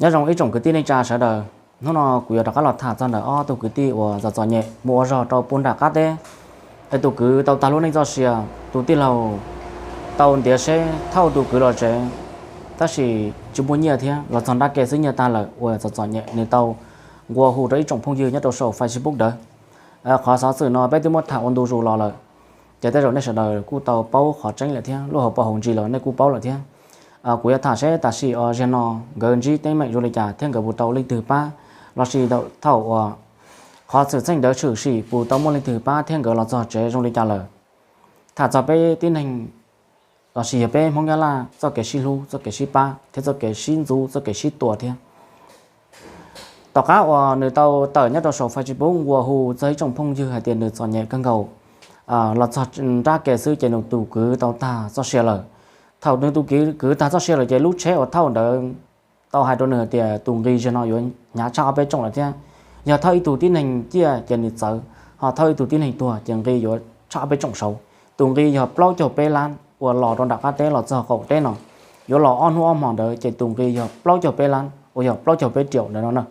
Nyob zoo ib tsoom kwv tij neej tsa sawv daws, hnub no kuv yuav rov qab los tham txog ntawm ob tug kwv tij uas txom txom nyem mus ua zog rau puag nram qab teb. Es tus kwv tau tag lub neej txoj sia, tus tij laug tau ntiav seb thauj tus kwv los tsev, tab sis tsis muaj nyiaj thiab, los txog nrab ke xwb nyiaj tag lawm uas txom txom nyem nws tau nqua hu rau ib tsoom phooj ywg nyob rau saum Facebook ntawd. Qhov xov xwm no peb twb muab tham ua ntu zus los lawm, ces tej zaum nej sawv daws kuj tau paub qhov tseeb lawm thiab, lub hauv paus hauv ntsis los nej kuj paub lawm thiab. Kuv yuav tham seb tam sim os ziag no nkawd ntsib teeb meem zoo li cas thiab nkawd puas tau leej twg pab, lossis thaum uas qhov xwm txheej ntawd tshwm sim puas tau muaj leej twg pab thiab nkawd los txog tsev zoo li cas lawm. Tham txog peb tib neeg, lossis yog peb Hmoob Nyab Laj txoj kev sib hlub, txoj kev sib pab thiab txoj kev sib ntxub, txoj kev sib tua thiab. Tom qab uas nws tau tawm nyob rau saum Facebook nqua hu txog ib tsoom phooj ywg hais tias nws txom nyem kawg nkaus, los txog nrab ke xwb ces nws tus kwv tau tag txoj sia lawm. Thaum nws tus kwv tag txoj sia lawm ces lub tsheb uas thauj ntawd tau hais rau nws hais tias tus nqi zaum no yuav hnyav tshaj ob peb tsoom lawm thiab. Yog thauj ib tug tib neeg ciaj ces nws txawv, ho thauj ib tug tib neeg tuag ces nqi yuav tshaj ob peb tsoom saud. Tus nqi yog plaub caug peb lab uas los rau nram qab teb los txog qaum teb no, yuav los ob hnub ob hmo ntawd ces tus nqi yog plaub caug peb lab uas yog plaub caug peb riaum ntawd no na.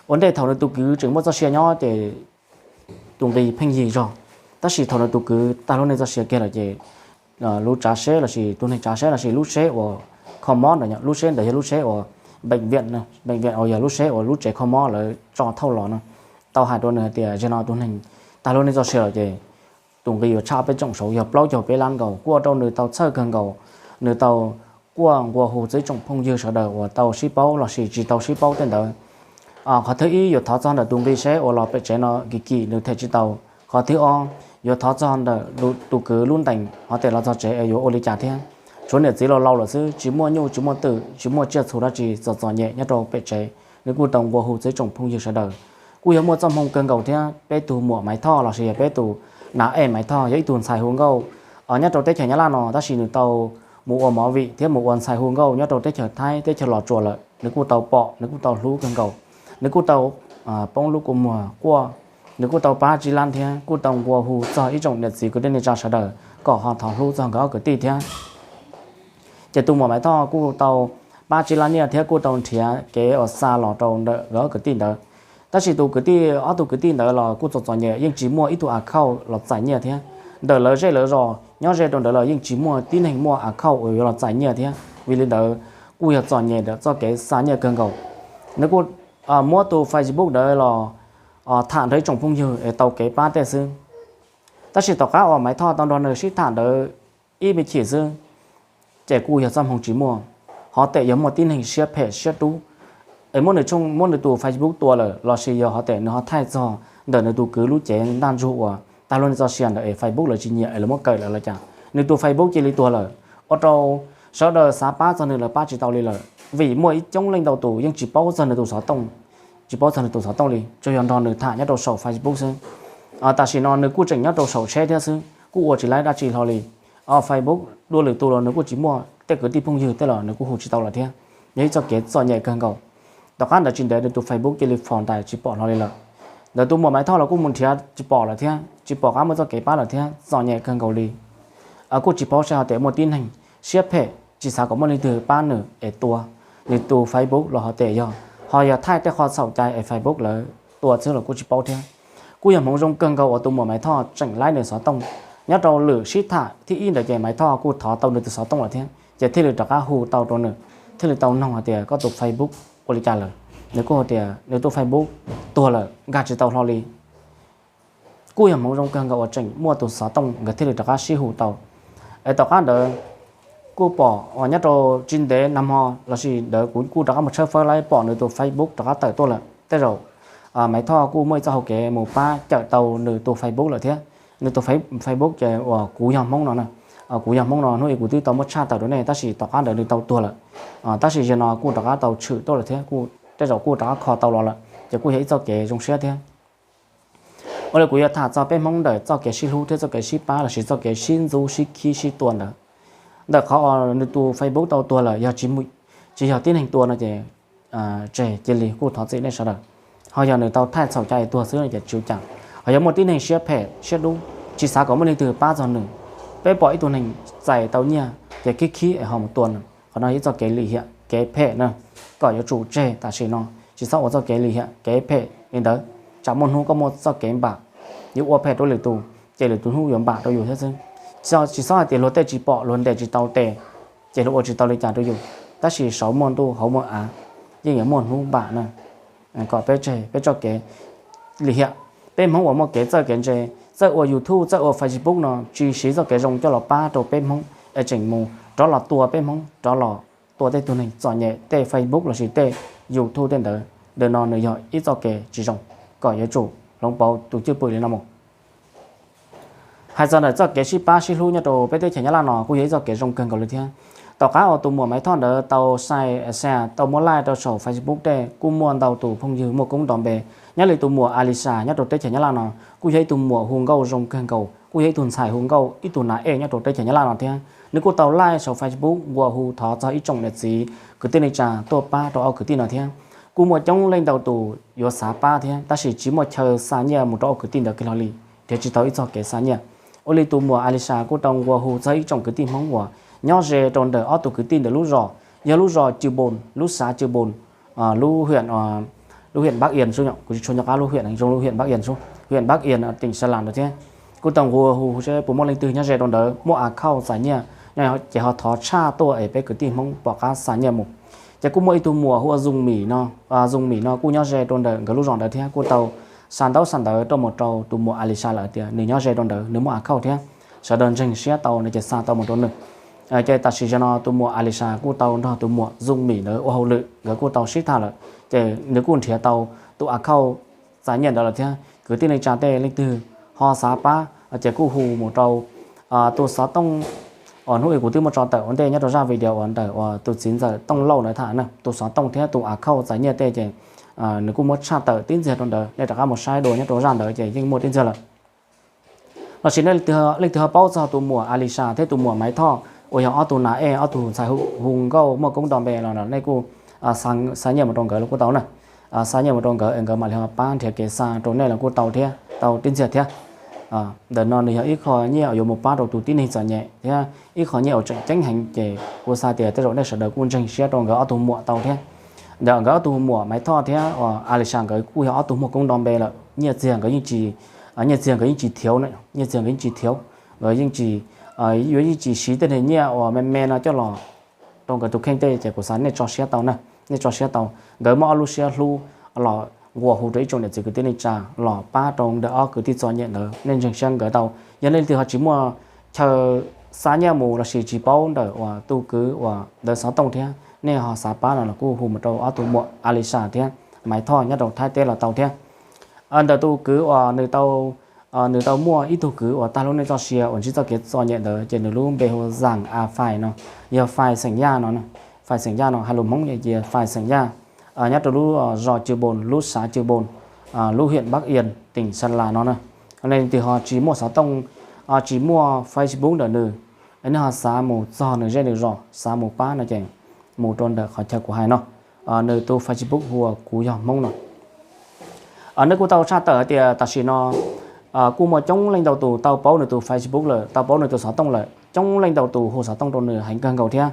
Ua ntej thaum nws tus kwv tseem muaj txoj sia nyob ces tus nqi pheej yig zog, tab sis thaum nws tus kwv tag lub neej txoj sia kiag lawm ces lub tsav seb lossis tus neeg tsav seb lossis lub tsheb uas kho mob ntawd, lub tsheb ntawd yog lub tsheb uas bệnh viện, bệnh viện uas yog lub tsheb uas lub tsev kho mob lawv tso thauj los no, tau hais rau nws hais tias zaum no tus neeg tag lub neej txoj sia lawm ces tus nqi yuav tshaj peb tsoom saud yog plaub caug peb lab nkaus, kuj ua rau nws tau txhawj kawg nkaus. Nws tau kuaj nqua hu txog ib tsoom phooj ywg sawv daws uas tau sib paub lossis tsis tau sib paub tej ntawd. Qhov thib ib yuav thov txog ntawm tus nqi seb uas los pem tsev no kim kim nws them tsis tau. Qhov thib ob yuav thov txog ntawm tus kwv lub ntees hov tias los txog tsev es yuav ua li cas thiab. Tshuav niam txiv laus laus lawm xwb, tsis muaj nyuj tsis muaj twm, tsis muaj tsiaj txhu dab tsi, txom txom nyem nyob rau pem tsev. Nws kuj tau nqua hu txog ib tsoom phooj ywg sawv daws. Kuj yog muaj txoj hmoo kawg nkaus thiab, peb tus muam Maiv Thoj lossis yog peb tus nam ej Maiv Thoj yog ib tug ntxhais hu nkauj nyob rau teb chaws Nyab Laj no, tab sis nws tau mus ua movie thiab mus ua ntxhais hu nkauj nyob rau teb chaws Thaib teb chaws Los Tsuas lawm. Nws kuj tau pom, nws kuj tau hlub kawg nkaus, nws kuj tau poob lub kua muag quaj, nws kuj tau pab tsib lab thiab kuj tau nqua hu txog ib tsoom niam txiv kwv tij neej tsa sawv daws kom ho thov hlub txog nkawd ob kwv tij thiab. Ces tus muam Maiv Thoj kuj tau pab tsib lab nyiaj thiab kuj tau nrhiav kev uas xa los rau ntawm nkawd ob kwv tij ntawd. Tab sis tus kwv tij, ob tug kwv tij ntawd los kuj txom txom nyem, yeej tsis muaj ib tug account los txais nyiaj thiab. Ntawm lawv zej lawv zos nyob ze rau ntawd los yeej tsis muaj tib neeg muaj account uas yuav los txais nyiaj thiab. Vim li ntawd kuj yog txom nyem ntawm txoj kev xa nyiaj kawg nkaus. Nws kuj muab tus Facebook ntawd los tham nrog ib tsoom phooj ywg es tau kev pab tej xwb. Tab sis tom qab uas Maiv Thoj tau nrog nws sib tham ntawd ib me chim xwb, ces kuj yog txoj hmoo tsis muaj. Hov tias yog muaj tib neeg siab phem siab dub es muab nws tshooj, muab nws tus Facebook tua lawm, lossis yog hov tias nws ho thaij txog ntawm nws tus kwv lub cev ntaj ntsug uas tag lub neej txoj sia ntawd es Facebook lawv tsis nyiam es lawv muab kaw lawm los cas, nws tus Facebook cia li tuag lawm, ua rau sawv daws xav pab txog nws lawv pab tsis tau li lawm, vim muaj ib coob leej ntau tus yeej tsis paub txog nws tus xov tooj, tsis paub txog nws tus xov tooj li, tsuas yog nrog nws tham nyob rau saum Facebook xwb. Tam sim no nws kuj tseem nyob rau saum tsheb thiab xwb, kuj ua tsis laib dab tsi hlo li. Facebook dua lwm tus los nws kuj tsis muaj, tej kwv tij phooj ywg tej los nws kuj hu tsis tau lawm thiab. Yog ib txoj kev txom nyem kawg nkaus. Tom qab ntawd tsis ntev nws tus Facebook cia li fos ntais tsis pom hlo li lawm. Ntawm tus muam Maiv Thoj los kuj mus nrhiav tsis pom lawm thiab, tsis pom qab muaj txoj kev pab lawm thiab, txom nyem kawg nkaus li. Kuj tsis paub saib hov tias muaj tib neeg siab phem tsis xav kom muaj leej twg pab nws es tua nws tus Facebook los hov tias yog, ho yog thaij tej qho txhaum cai es Facebook lawv tua xwb los kuj tsis paub thiab. Kuj yog hmoov zoo kawg nkaus uas tus muam Maiv Thoj tseem laib nws xov tooj. Nyob rau lwm sib tham thib ib ntawd ces Maiv Thoj kuj thov tau nws tus xov tooj lawm thiab, ces thiaj li rov qab hu tau rau nws, thiaj li tau noog hais tias koj tus Facebook ua li cas lawm. Nws kuj hais tias nws tus Facebook tuag lawm, nkag tsis tau hlo li. Kuj yog hmoov zoo kawg nkaus uas tseem muaj tus xov tooj, nkawd thiaj li rov qab sib hu tau. Es tom qab ntawd kuj pom uas nyob rau tsis ntev nag hmo lossis ntawd kuv kuj rov qab mus tshawb fawb laib pom nws tus Facebook rov qab tawm tuaj lawm. Tej zaum Maiv Thoj kuj muaj ib txoj hau kev mus pab cawm tau nws tus Facebook lawm thiab. Nws tus Face- Facebook ces uas Kuv Yog Hmoob no na. Kuv Yog Hmoob no hnub ib kuv twb tau muab tshaj tawm rau nej, tab sis tom qab ntawd nws tau tuag lawm. Tab sis zaum no kuj rov qab tau tshwm tuaj lawm thiab, kuj tej zaum kuj rov qab kho tau los lawm, ces kuj yog ib txoj kev zoo siab thiab. Ua li kuv yuav tham txog peb Hmoob ntawm txoj kev sib hlub thiab txoj kev sib pab lossis txoj kev sib ntxub sib khib sib tua ntawd. Ntawm qhov uas nws tus Facebook tau tuag lawm yog tsis, tsis yog tib neeg tua no ces tseg cia li, kuj thov txim nej sawv daws. Ho yog nws tau thaij txhaum cai tuag xwb no ces tsis ua cas. Ho yog muaj tib neeg siab phem siab dub, tsis xav kom muaj leej twg pab txog nws, peb pom ib tug neeg txais tau nyiaj ces khib khib es ho mus tua nws, qhov no yog ib txoj kev lim hiam kev phem na. kom yuav tsum tseg tam sim no, tsis txhob ua txoj kev lim hiam kev phem li ntawd. Tsam muaj hnub koj muaj txoj kev npam, yuav ua phem rau lwm tus, ces lwm tus hnub yuav npam rau yus thiab xwb. Tsis txhob hais tias luag tej tsis pom, luag ntes tsis tau tes, ces luag ua tsis tau li cas rau yus, tab sis saud muaj ntuj hauv muaj av, yeej yuav muaj hnub npam na. Kom peb tseg peb txoj kev lim hiam. Peb Hmoob uas muaj kev txawj kev ntse, txawj ua YouTube, txawj ua Facebook no tsis siv txoj kev zoo coj los pab rau peb Hmoob, es tseem mus rov los tua peb Hmoob, rov los tua tej tug neeg txom nyem tej Facebook lossis tej YouTube tej ntawd. Ntawm no nws yog ib txoj kev tsis zoo, kom yuav tsum hloov pauv tus cwj pwm li no mus. Hais txog ntawm txoj kev sib pab sib hlub nyob rau peb teb chaws Nyab Laj no kuj yog ib txoj kev zoo kawg nkaus li thiab. Tom qab uas tus muam Maiv Thoj ntawd tau sai, tau muab laij rau saum Facebook tej, kuj muaj ntau tus phooj ywg muaj koob nto npe, nyob li tus muam Alisa nyob rau teb chaws Nyab Laj no, kuj yog ib tug muam hu nkauj zoo kawg nkaus, kuj yog ib tug ntxhais hu nkauj, ib tug nas ej nyob rau teb chaws Nyab Laj no thiab. Nws kuj tau laij saum Facebook nqua hu thov txog ib tsoom niam txiv kwv tij neej tsa tuaj pab rau ob kwv tij no thiab. Kuj muaj coob leej ntau tus yuav xav pab thiab, tab sis tsis muaj chaw xa nyiaj mus rau ob kwv tij ntawd kiag hlo li, nrhiav tsis tau ib txoj kev xa nyiaj. Ua li tus muam Alisa kuj tau nqua hu txog ib tsoom kwv tij Hmoob uas nyob ze rau ntawm ob tug kwv tij ntawd lub zos, yog lub zos Cws Npoos, lub xav Cws Npoos, lub hiam, lub hiam Npab Ias, kuv tsis tshua nco qab lub hiam zoo, lub hiam Npab Ias, hiam Npab Ias, teem Sa Las ntawd thiab. Kuj tau nqua hu seb puas muaj leej twg nyob ze rau ntawd muaj a khauj txais nyiaj, ces ho thov tshaj tuaj es peb kwv tij Hmoob pom qab xa nyiaj mus. Ces kuj muaj ib tug muam hu ua Zoo Mim no, Zoo Mim no kuj nyob ze rau ntawm nkawd lub zos ntawd thiab, kuj tau xa ntaub xa ntawv tuaj mus rau tus muam Alisa lawm tias nws nyob ze rau ntawd, nws muaj a khauj thiab, sawv daws ntseeg siab tau no ces xa tau mus rau nws. Ces tam sim no tus muam Alisa kuj tau nrog tus muam Zoo Mim ntawd ua hauj lwm, nkawd kuj tau sib tham lawm, ces nws kuj nrhiav tau tus a khauj txais nyiaj ntawd lawm thiab. Kwv tij neej tsa tej leej twg ho xav pab ces kuj hu mus rau tus xov tooj uas hnub i kuv twb muab tso tawm ua ntej nyob rau zaj video uas ntawm uas tus txiv ntxawm Tooj Lauj ntawd tham na, tus xov tooj thiab tus a khauj txais nyiaj tej ces nws kuj muab tshaj tawm tib ntxiag rau ntawd, nej rov qab mus saib dua nyob rau zaj ntawd ces yeej muaj tib ntxiag lawm. Lossis nej leej twg ho paub txog tus muam Alisa thiab tus muam Maiv Thoj uas yog ob tug nas ej, ob tug ntxhais hu nkauj muaj koob nto npe los nej kuj xa nyiaj mus rau nkawd los kuj tau na. Xa nyiaj mus rau nkawd es nkawd mam li ho pab nrhiav kev xa rau nej los kuj tau thiab, tau tib ntxiag thiab. Ntawm no nws yog ib qho nyiaj uas yuav mus pab rau tus tib neeg txom nyem thiab ib qho nyiaj uas tseem ceeb heev, ces kuv xav tias tej zaum nej sawv daws kuj ntseeg siab rau nkawd ob tug muam tau thiab. Ntawm nkawd ob tug muam Maiv Thoj thiab Alisa nkawd kuj yog ob tug muaj koob nto npe lawm, nyiaj txiag nkawd yeej tsis, nyiaj txiag nkawd yeej tsis thiav, nyiaj txiag nkawd yeej tsis thiav, nkawd yeej tsis, yuav yeej tsis siv tej nyiaj uas me me no coj los rau nkawd tus kheej tej, ces kuv xav nej tso siab tau na, nej tso siab tau. Nkawd muaj ob lub siab hlub los nqua hu rau ib tsoom niam txiv kwv tij neej tsa los pab rau ntawm ob kwv tij txom nyem ntawd, nej ntseeg siab nkawd tau. Yog nej leej twg ho tsis muaj chaw xa nyiaj mus lossis tsis paub ntawm uas tus kwv uas ntawd xov tooj thiab nej ho xav pab no los kuj hu mus rau ob tug muam Alisa thiab Maiv Thoj nyob rau Thaib teb los tau thiab. Ntawm tus kwv uas nws tau, nws tau muaj ib tug kwv uas tag lub neej txoj sia uas ntsib txoj kev txom nyem ntawd ces nws lub npe hu Zam A Fais no, yog Fais xeem Yaj no, Fais xeem Yaj no hais lus Hmoob ces Fais xeem Yaj, nyob rau lub zos Cws Npoos, lub xav Cws Npoos, lub hiam Npab Ias, teem Sa Las no na. Nej leej twg ho tsis muaj xov tooj, tsis muaj Facebook ntawm nws, nej ho xav mus txog nws zej nws zos, xav mus pab no ces mus rau ntawm qhov chaw kuv hais no, nws tus Facebook hu ua Kuv Yog Hmoob no. Nej kuj tau tshaj tawm hais tias tam sim no kuj muaj coob leej ntau tus tau paub nws tus Facebook lawm, tau paub nws tus xov tooj lawm, coob leej ntau tus hu xov tooj rau nws heev kawg nkaus thiab.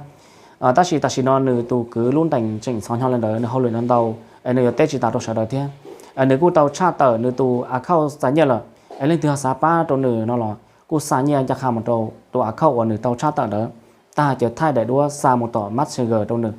Tab sis tam sim no nws tus kwv lub ntees tseem ntxhov hnyo li ntawd, nws hauj lwm ntau ntau, es nws yuav teb tsis tas rau sawv daws thiab. Nws kuj tau tshaj tawm nws tus a khauj txais nyiaj lawm, es leej twg ho xav pab rau nws no los kuj xa nyiaj ncaj qha mus rau tus a khauj uas nws tau tshaj tawm ntawd, tag ces thaij daim duab xa mus tom Messenger rau nws.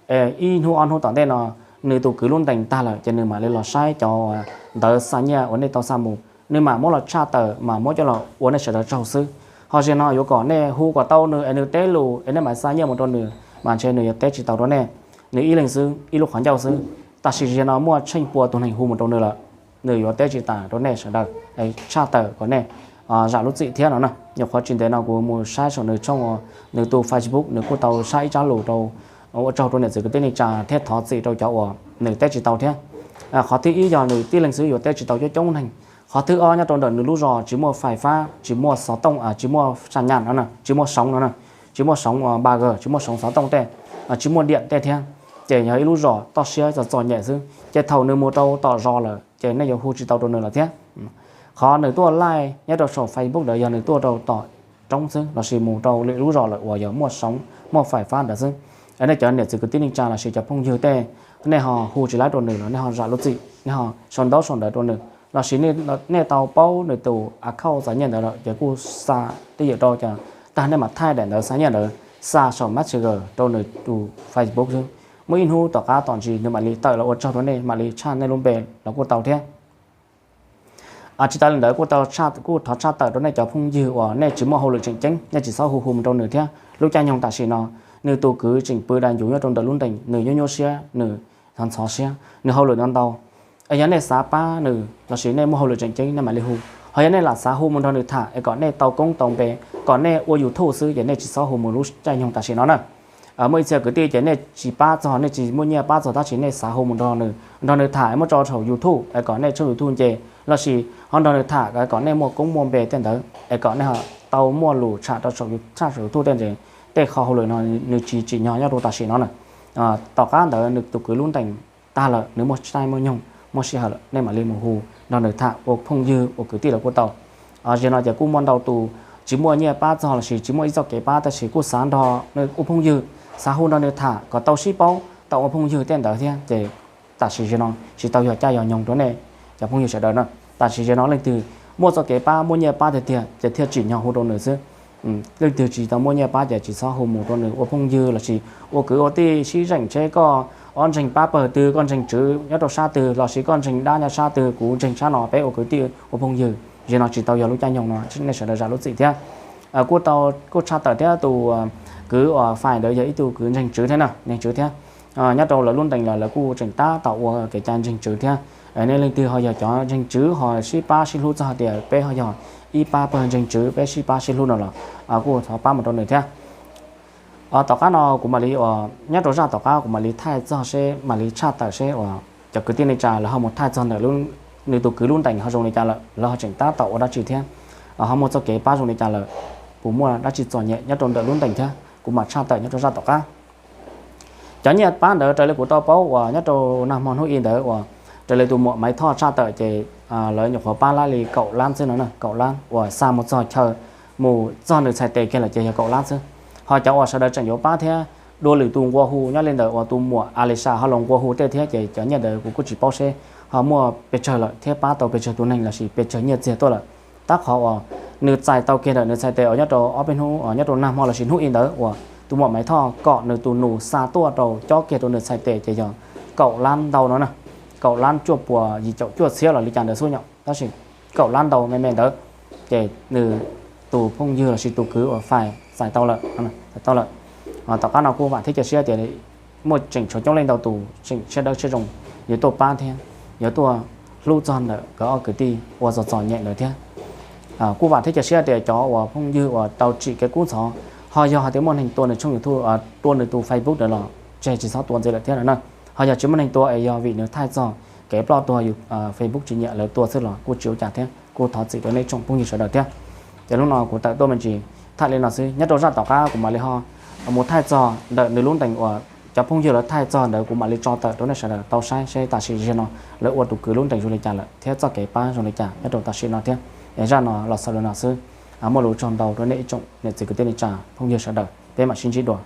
Es ib hnub ob hnub tom ntej no nws tus kwv lub ntees tag lawm ces nws mam li los saib cov ntawv xa nyiaj uas nej tau xa mus, nws mam muab los tshaj tawm mam muab coj los ua nej sawv daws tsaug xwb. Ho zaum no yuav kom nej hu kom tau nws es nws teb lus es nej mam xa nyiaj mus rau nws mas ntshe nws yuav teb tsis tau rau nej. Nws ib leeg xwb, ib lub qhov ncauj xwb. Tam sim no muaj tsheej pua tus neeg hu mus rau nws lawm, nws yuav teb tsis tas rau nej sawv daws, tshaj tawm kom nej zam lub txim thiab no na. Nyuam qhuav tsis ntev no kuv mus saib saum nws tshooj, nws tus Facebook nws kuj tau saib ib tsab lus rau, ua tsaug rau niam txiv kwv tij neej tsa thiab thov txim rau cov uas nws teb tsis tau thiab. Qhov thib ib yog nws tib leeg xwb yuav teb tsis tau coob coob neeg. Qhov thib ob nyob rau ntawm nws lub zos tsis muaj fais fab, tsis muaj xov tooj, tsis muaj sa nyas no, tsis muaj soov no, tsis muaj soov ba g, tsis muaj soov xov tooj tej, tsis muaj diam tej thiab. Ces yog ib lub zos toj siab txom txom nyem xwb, ces thaum nws mus rau tom zos lawm ces nej yuav hu tsis tau rau nws lawm thiab. Qhov nws tuaj laij nyob rau saum Facebook ntawd yog nws tuaj rau tom roob xwb lossis mus rau lwm lub zos lawm uas yog muaj soov muaj fais fab ntawd xwb. Nej cov niam txiv kwv tij neej tsa lossis cov phooj ywg tej, nej ho hu tsis laib rau nws los nej ho zam lub txim, nej ho sau ntaub sau ntawv rau nws, lossis nej tau paub nws tus account txom nyem ntawd lawm ces kuj xa tej yam rau cov, tag nej mam thaij daim ntawv xa nyiaj ntawd, xa saum Messenger rau nws tus Facebook xwb. Muaj ib hnub tom qab tom ntsis nws mam li tawm los ua tsaug rau nej, mam li tshaj nej lub npe los kuj tau thiab. Tsis tas li ntawd kuj tau, kuj thov tshaj tawm rau nej cov phooj ywg uas nej tsis muaj hauj lwm tseem ceeb, nej tsis txhob hu hu mus rau nws thiab. Lub caij nyoog tam sim no nws tus kwv tseem pw da ncuv nyob rau ntawm lub ntees, nws nyuaj nyuaj siab, nws ntxhov ntxhov siab, nws hauj lwm ntau ntau. Yog nej xav pab nws lossis nej muaj hauj lwm tseem ceeb nej mam li hu. Ho yog nej lam xav hu mus nrog nws tham es kom nej tau koob tau npe, kom nej ua YouTube xwb ces nej tsis txhob hu mus lub caij nyoog tam sim no na. Muaj ib txhia kwv tij ces nej tsis pab txog, nej tsis muaj nyiaj pab txog tab sis nej xav hu mus nrog nws, nrog nws tham es muab tso saum YouTube es kom nej tshooj YouTube nce, lossis ho nrog nws tham kom nej muaj koob muaj npe tej ntawd es kom nej tau muaj lus tshaj rau saum YouTube tej ntawd. Tej qho hauj lwm no nws tsis tsim nyog nyob rau tam sim no na. Tom qab ntawd nws tus kwv lub ntees tag lawm, nws muaj tsaij muaj nyoog muaj sij hawm lawm nej mam li mus hu nrog nws tham ua phooj ywg ua kwv tij los kuj tau. Zaum no ces kuj muaj ntau tus tsis muaj nyiaj pab txog lossis tsis muaj ib txoj kev pab tab sis kuj xav nrog nws ua phooj ywg, xav hu nrog nws tham kom tau sib paub tau ua phooj ywg tej ntawd thiab ces tam sim zaum no tsis tau yog caij yog nyoog rau nej cov phooj ywg sawv daws na. Tam sim zaum no leej twg muaj txoj kev pab muaj nyiaj pab tiag tiag ces thiaj tsim nyog hu rau nws xwb. Leej twg tsis tau muaj nyiaj pab ces tsis txhob hu mus rau nws ua phooj ywg lossis ua kwv ua tij sib zeem seb koj ob ntseeg pab pawg twg, koj ntseeg tswv nyob rau sab twg lossis koj ntseeg dab nyob sab twg, kuv ntseeg sab no, peb ua kwv tij ua phooj ywg. Zaum no tsis tau yog lub caij nyoog no, nej sawv daws zam lub txim thiab. Kuj tshaj tawm thiab tus kwv uas fais ntawd yog ib tug kwv ntseeg tswv thiab na, ntseeg tswv thiab. Nyob rau lawv lub ntees los lawv kuj tseem tab tom ua kev cai ntseeg tswv thiab. Nej leej twg ho yog cov ntseeg tswv ho sib pab sib hlub txog hais tias peb ho yog ib pab pawg ntseeg tswv peb sib pab sib hlub no los kuj thov pab mus rau nws thiab. Tom qab no kuv mam li uas nyob rau zaj tom qab kuv mam li thaij txog seb, mam li tshaj tawm seb uas cov kwv tij neej tsa lawv ho mus thaij txog ntawm nws tus kwv lub ntees ho zoo li cas lawm, lawv ho tseem tab tom ua dab tsi thiab, ho muaj txoj kev pab zoo li cas lawm, puas muaj dab tsi txom nyem nyob rau ntawm lub ntees thiab, kuv mam tshaj tawm nyob rau zaj tom qab. Cov nyiaj pab ntawd raws li kuv tau paub uas nyob rau nag hmo hnub i ntawd uas raws li tus muam Maiv Thoj tshaj tawm ces lawv nyuam qhuav pab lab li kaum lab xwb no, kaum lab uas xa mus txog chaw, mus txog nws txhais tes kiag lawm ces yog kaum lab xwb. Ho cov uas sawv daws tseem yuav pab thiab, dua lwm tus nqua hu nyob li ntawm uas tus muam Alisa ho los nqua hu tej thiab ces cov nyiaj ntawd kuv kuj tsis paub seb ho muaj pes tsawg lawm thiab pab tau pes tsawg tus neeg lossis pes tsawg nyiaj txiag tuaj lawm. Tab qhov uas nws txais tau kiag ntawm nws txhais tes uas nyob rau ob peb hnub, nyob rau nag hmo lossis hnub i ntawd uas tus muam Maiv Thoj kom nws tus nus xa tuaj rau cob kiag rau nws txhais tes ces yog kaum lab ntau no na, kaum lab cuaj puas yim caum cuaj txhiab los li cas ntawd xwb nyom, tab sis kaum lab ntau me me ntawd ces nws tus phooj ywg lossis tus kwv uas fais txais tau lawm, txais tau lawm. Tom qab no kuj vam thiab cia siab tias muaj tseem tshuav coob leej ntau tus tseem siab dawb siab zoo yuav tuaj pab thiab yuav tuaj hlub txog ntawm nkawd ob kwv tij ua txom txom nyem ntawd thiab. Kuj vam thiab cia siab tias cov uas phooj ywg uas tau tsim kev kub ntxhov, ho yog hais tias muaj neeg tua nws tshooj YouTube, tua nws tus Facebook ntawd los tseg tsis txhob tua ntxiv lawm thiab no na. Ho yog tsis muaj neeg tua es yog vim nws thaij txog kev ploj tuag, Facebook tsis nyiam lawv tua xwb los kuj tsis ua cas thiab, kuj thov txim rau nej tsoom phooj ywg sawv daws thiab. Ces hnub no kuv tawm tuaj me ntsis thaij li no xwb, nyob rau zaj tom qab kuv mam li ho mus thaij txog ntawm nws lub ntees uas cov phooj ywg lawv thaij txog ntawd kuv mam li tso tawm rau nej sawv daws tau saib seb tam sim ziag no lawv ua tus kwv lub ntees zoo li cas lawm thiab txoj kev pab zoo li cas nyob rau tam sim no thiab. Es zaj no los xaus li no xwb, muaj lus tsaug ntau rau nej ib tsoom niam txiv kwv tij neej tsa phooj ywg sawv daws, peb mam sib ntsib dua.